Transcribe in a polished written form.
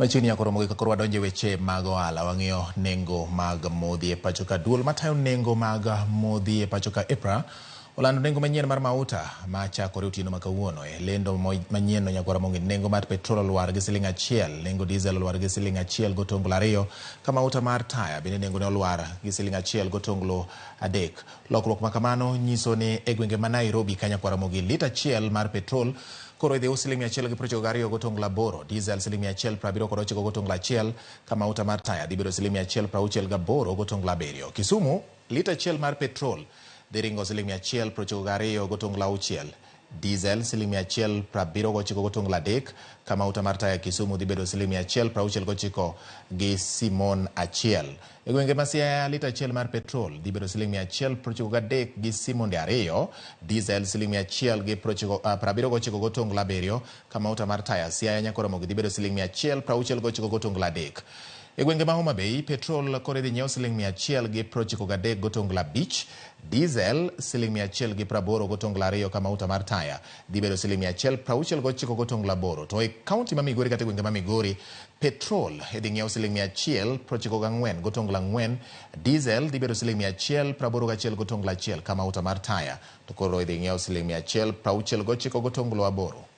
Machiegni nyaka oromo gi kaka wadonjo e weche mag ohala, wang'iyo nengo mag modhi e pacho ka. Duol matayo nengo mag modhi e pacho ka EPRA olando nengo manyien mar mauta ma chakore otieno ma kawuono. E lendo manyien no nyaka oromo gi nengo mar petrol olwar gi siling achiel, nengo diesel olwar gi siling achiel gotonglo ariyo, ka mauta mar taya bende nengone olwar gi siling achiel gotonglo adek. Lokruok ma kamano nyiso ni e gwenge ma Nairobi ka nyaka oromo gi lita achiel mar petrol koro idhi us siling 198.8, diesel siling 179.1, ka mauta mar taya dhi bedo siling 168.7. Kisumu, lita achiel mar petrol dhi ringo siling 192.6, diesel siling 179.3, ka mauta mar taya Kisumu dhi bedo siling 169 gi simon achiel. E gwenge ma Siaya, lita achiel mar petrol dhi bedo siling 193 gi simonde ariyo, diesel siling 179.7, ka mauta mar taya Siaya nyaka Ramogi dhi bedo siling 169.3. E gwenge ma Homa Bay, petrol koro idhi nyiew siling 193.5, diesel siling 188.2, ka mauta mar taya dhi bedo siling 169.8. To e kaunti ma Migori kata e gwenge ma Migori, petrol idhi ng'iew siling 194.4, diesel dhi bedo siling 181.1, ka mauta mar taya to koro idhi ng'iew siling 169.8.